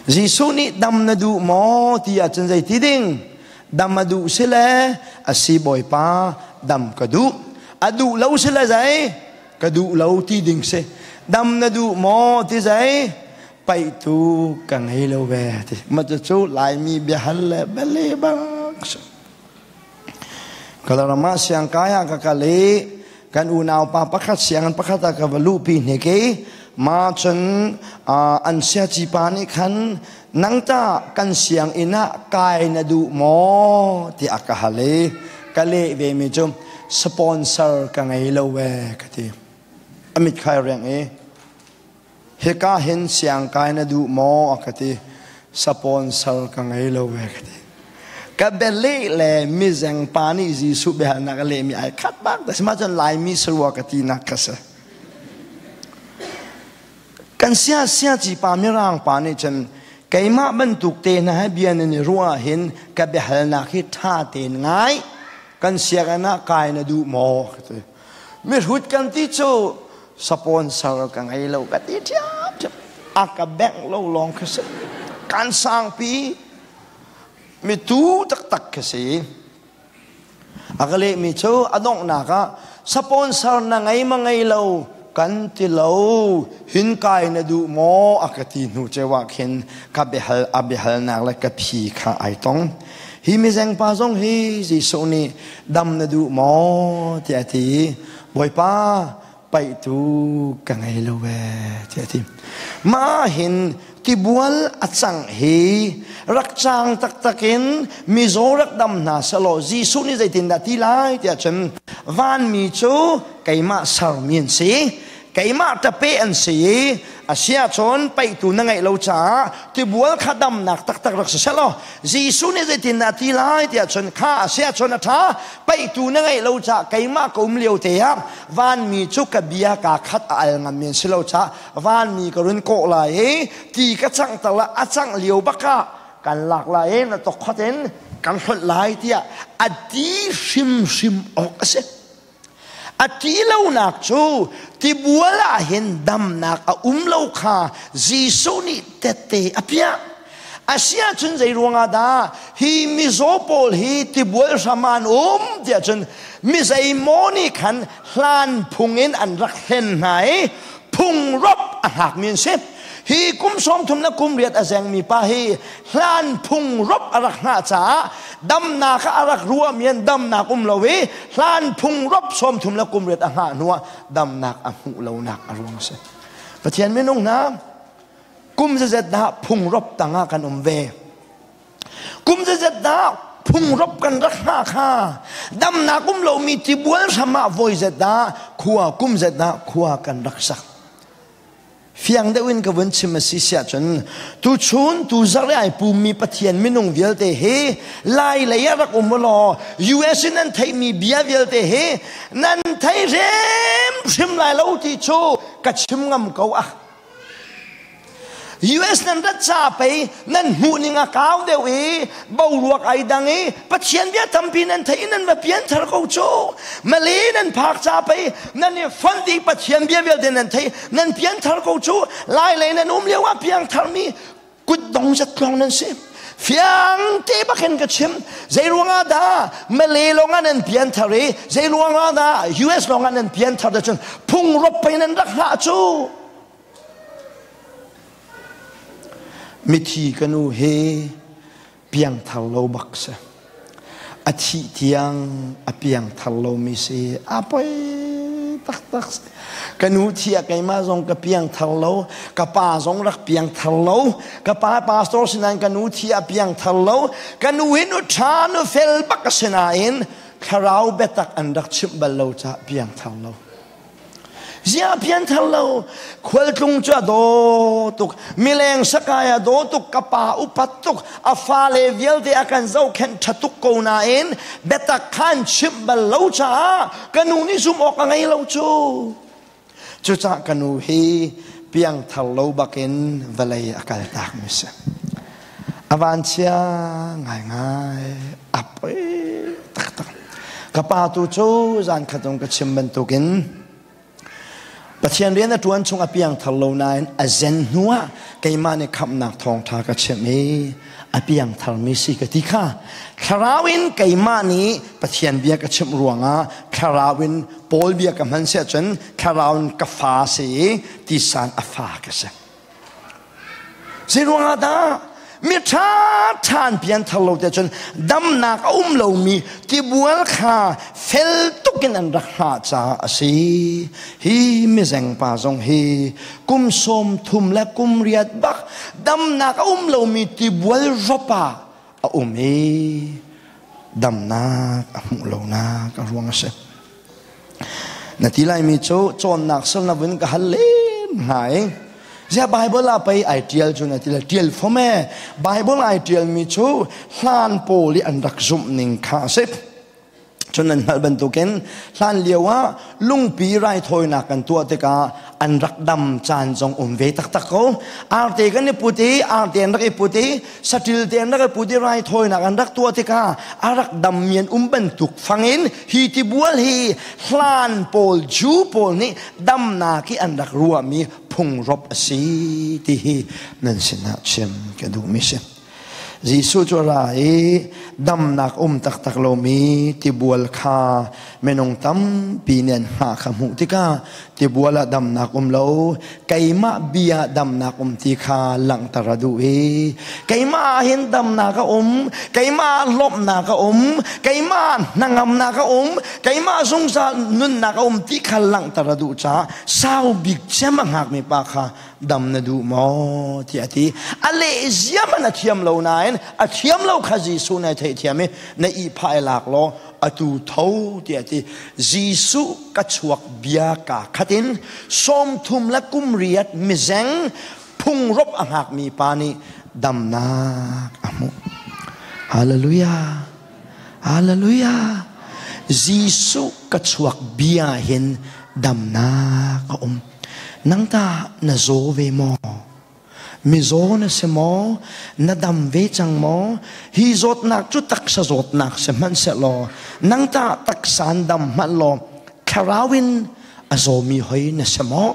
Jesuh nih dam na duh maw ti ahcun zei ti ding? Dam a duh si le a si Bawipa dam ka duh. A duh lo si le zei? Ka duh lo ti ding si. Dam na duh maw ti zei? Paih tu ka ngei lo ve ti. Mah cu Laimi biahal le bele bak si. Kalaram ah siangkai ah ka kal i kan unau pa pakhat sianginn pakhat ah ka va luhpi hnik i ma cun an siaci pa nih khan nang ta kan sianginn ah kai na duh maw tiah a ka hal i ka leh ve mi cu sponsor ka ngei lo ve ka ti. A mit khai reng i hika hin siangkai na duh maw a ka ti. Sponsor ka ngei lo ve ka ti. Ka bialeh le mizeng pa nih Jesuh biahalnak a lehmi ai khat bak ta sihmanhsehlaw Laimi sarua ka tinak kha si. Kan sia sia ci pa mirang pa nih cun keimah bantuk te hna he bia nan i ruah hin ka biahalnak hi ṭha tein ngai kan sianginn ah kai na duh maw ka ti. Mihrut kan ti cu sponsor ka ngei lo ka ti ṭhiamṭhiam. A ka bengh lo lawng kha si. Kan sangpi mitu taktak ka si. A ka lehmi cu a donghnak ah sponsor na ngei ma ngei lo kan ti lo hin kai na duh maw a ka ti hnu ceu ah khin ka biahal a biahalnak le ka phi kha ai tong. Hi mizeng pa zong hi Jesuh nih dam na duh maw tiah a ti. Bawipa paihtu ka ngei lo ee tiah a ti. Mah hin tibual a cangh hi rak cang taktak in mizaw rak dam hna selaw Jesuh nih zeitindah ti lai tiah cun vanmi cu keimah sermi an si keimah ṭape an si i a si ahcun paihtu na ngeih lo caah tibual kha damnak taktak rak si selaw Jesuh nih zeitindah a ti lai tiah cun kha a si ahcun a ṭha paihtu na ngeih lo caah keimah ka um lio te ah vanmi cu ka bia kaa khat a al ngammi an si lo caah vanmi ka run kawh lai i ti ka canghter la a cangh lio bak ah kan lak lai i na tokkhot in kan hlonh lai tiah a ti hrimhrim awk a si. A ti lonak cu tibual ah hin damnak a um lo kha Jesuh nih tette a piah. Asiahcun zei ruangah dah hi mizaw pawl hi tibual hram ah an um tiah cun mi zeimaw nih khan hlan phung in an rak hlen hna i phung rop a hngakmi an si. Hi kum sawm thum le kum riat a zengmi pa hi hlan phung rop a rak hngah caah damnak a rak ruahmi an damnak um lo i hlan phung rop 30 le kum riat a hngah hnuah damnak a hmuh lonak a ruang a si. Pathian minung hna kum zazet dah phung rop tangah kan um ve. Kum zazet dah phung rop kan rak hngah kha damnak um lomi tibual hram ah voi zet dah khua kum zet dah khua kan rak sak. Fiang deuh in ka vun chim a si siah cun tuchun tu zarh ai pummi Pathian minung vialte hi lai lei ah rak um law US in nan theihmi bia vialte hi nan thei hrimhrim lai lo ti cu ka chim ngam ko ah. US nan rat ca pei nan hmuh ning a kau deuh i boruak ai dang i Pathian bia tampi nan theih i nan va pianthar ko cu Malay nan phak ca pei nan i fonh dih Pathian bia vialte nan thei nan pianthar ko cu lai lei nan um lio ah piangthar mi kutdong zat lawng nan si fiang te bakin ka chim zei ruangah dah Malay lawng ah nan pianthar i zei ruangah dah US lawng ah nan pianthar da cun phung rop pei nan rak hngah cu mithi ka nu hi piangthar lo bak si. A thih tiang a piangthar lomi si. A poi taktak si. Ka nu thi ah keimah zong ka piangthar lo. Ka pa zong rak piangthar lo. Ka pa pastor sinain ka nu thi ah piangthar lo. Ka nu hi nu ṭha nu fel bak a si nain thlarau biatak an rak chimh bal lo caah piangthar lo. Ziah pianthar lo khualtlung cu a daw tuk mileng sakai a daw tuk ka pa upat tuk a fale vialte a kan zohkhenh ṭha tuk ko nain biatak khan chimh bal lo caah ka nu nih zumh awk a ngei lo cu cucaah ka nu hi piangthar lo bakin vawlei a kaltak mi si a vanchia ngaingai a poi taktak ka pa tu cu zan khat zong ka chim bantukin Pathian rian a ṭuan chung a piangthar lo nain a zen hnuah keimah nih khamhnak thawngṭha ka chimh i a piangtharmi si ka ti kha. Thlarau in keimah nih Pathian bia ka chimh ruangah thlarau in Paul bia ka hman si ahcun thlarau in ka fa si i tisan a fa ka si. Zei ruangah dah mi ṭha ṭhan pianthar lo te cun damnak a um lomi tibual kha fel tuk in an rak hngah caah a si. Hi mizeng pa zong hi kum 30 le kum 8 bak damnak a um lomi tibual rop ah a um i damnak a hmuh lonak a ruang a si. Na ti laimi cu cawnnak sal na vun ka hal len hna i Zia Bible ah pei ai tial cu na ti le tial fom e. Bible ai tial mi cu hlan pawl i an rak zumh ning kha a si. Cun nan hngalh bantukin hlan lio ah lungpi raithawinak kan tuah tikah an rak dam caan zong um ve taktak ko. Arte kan i put i arte an rak i put i saṭil te an rak i put i raithawinak an rak tuah tikah a rak dammi an um bantuk fangin hi tibual hi hlan pawl Jew pawl nih damnak i an rak ruahmi phungrop a si ti hi nan sinah chim ka duhmi si. Jesuh cu a ra i damnak um taktak lomi tibual kha minung tampi nih an hngah kha hmuh tikah tibual ah damnak um lo keimah bia damnak um ti kha langhter a duh i keimah ah hin damnak a um, keimah ah lawmhnak a um, keimah ah hnangamnak a um, keimah zungzal nunnak a um ti kha langhter a duh caah sau bik cem a hngakmi pa kha dam na duh maw tiah a ti. A leh ziam an a thiam lo nain a thiam lo kha Jesuh nih a theihthiam i na ihphah i lak law atu tho tiah a ti. Jesuh ka chuak bia ka khat in 38 mizeng phungrop a hngakmi pa nih damnak a hmuh. Hallelujah. Hallelujah. Jesuh ka chuak bia hin damnak a um. Nang ta na zaw ve maw? Mizaw na si maw? Na dam ve cang maw? Hi zawtnak cu taksa zawtnak si hmanhsehlaw nang ta taksa an dam hmanh law thlarau in a zawmi hoi na si maw?